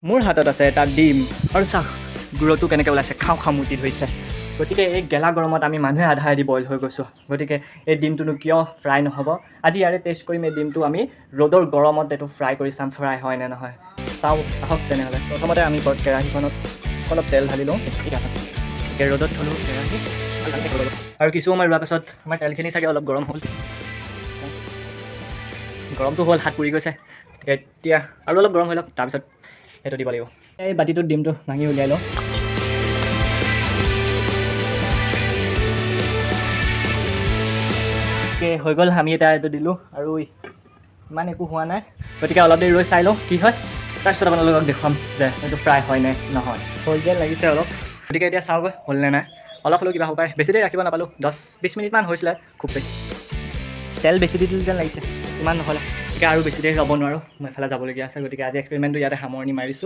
মোৰ হাতত আছে এটা ডিম আৰু চাওক গুড়টো কেনেকৈ ওলাইছে, খাওঁ খাওঁ মূৰ্তি ধৰিছে। গতিকে এই গেলা গৰমত আমি মানুহে আধা আধি বইল হৈ গৈছোঁ। গতিকে এই ডিমটোনো কিয় ফ্ৰাই নহ'ব? আজি ইয়াৰে টেষ্ট কৰিম। এই ডিমটো আমি ৰ'দৰ গৰমত এইটো ফ্ৰাই কৰি চাম, ফ্ৰাই হয় নে নহয় চাওঁ আহক। তেনেহ'লে প্ৰথমতে আমি কেৰাহীখনত অলপ তেল ঢালি লওঁ। গতিকে ৰ'দত থ'লোঁ কেৰাহী আৰু কিছু সময় ৰোৱাৰ পাছত আমাৰ তেলখিনি চাগে অলপ গৰম হ'ল। গৰমটো হ'ল, হাত পুৰি গৈছে। গতিকে এতিয়া আৰু অলপ গৰম হৈ লওক, তাৰপিছত সেইটো দিব লাগিব। এই বাতিটোত ডিমটো ভাঙি উলিয়াই লওঁ। গতিকে হৈ গ'ল, আমি এতিয়া এইটো দিলোঁ আৰু ইমান একো হোৱা নাই। গতিকে অলপ দেৰি ৰৈ চাই লওঁ কি হয়, তাৰপিছত আপোনালোকক দেখুৱাম যে এইটো ফ্ৰাই হয় নে নহয়। হ'ল যেন লাগিছে অলপ। গতিকে এতিয়া চাওঁগৈ হ'ল নে নাই। অলপ হ'লেও কিবা হ'ব পাৰে। বেছি দেৰি ৰাখিব নাপালোঁ, 10-20 মিনিটমান হৈছিলে খুব বেছি। তেল বেছি দি দিলোঁ যেন লাগিছে, ইমান নহ'লে। গতিকে আৰু বেছি দেৰি ৰ'ব নোৱাৰোঁ, মই এফালে যাবলগীয়া আছে। গতিকে আজি এক্সপেৰিমেণ্টটো ইয়াতে সামৰণি মাৰিছোঁ।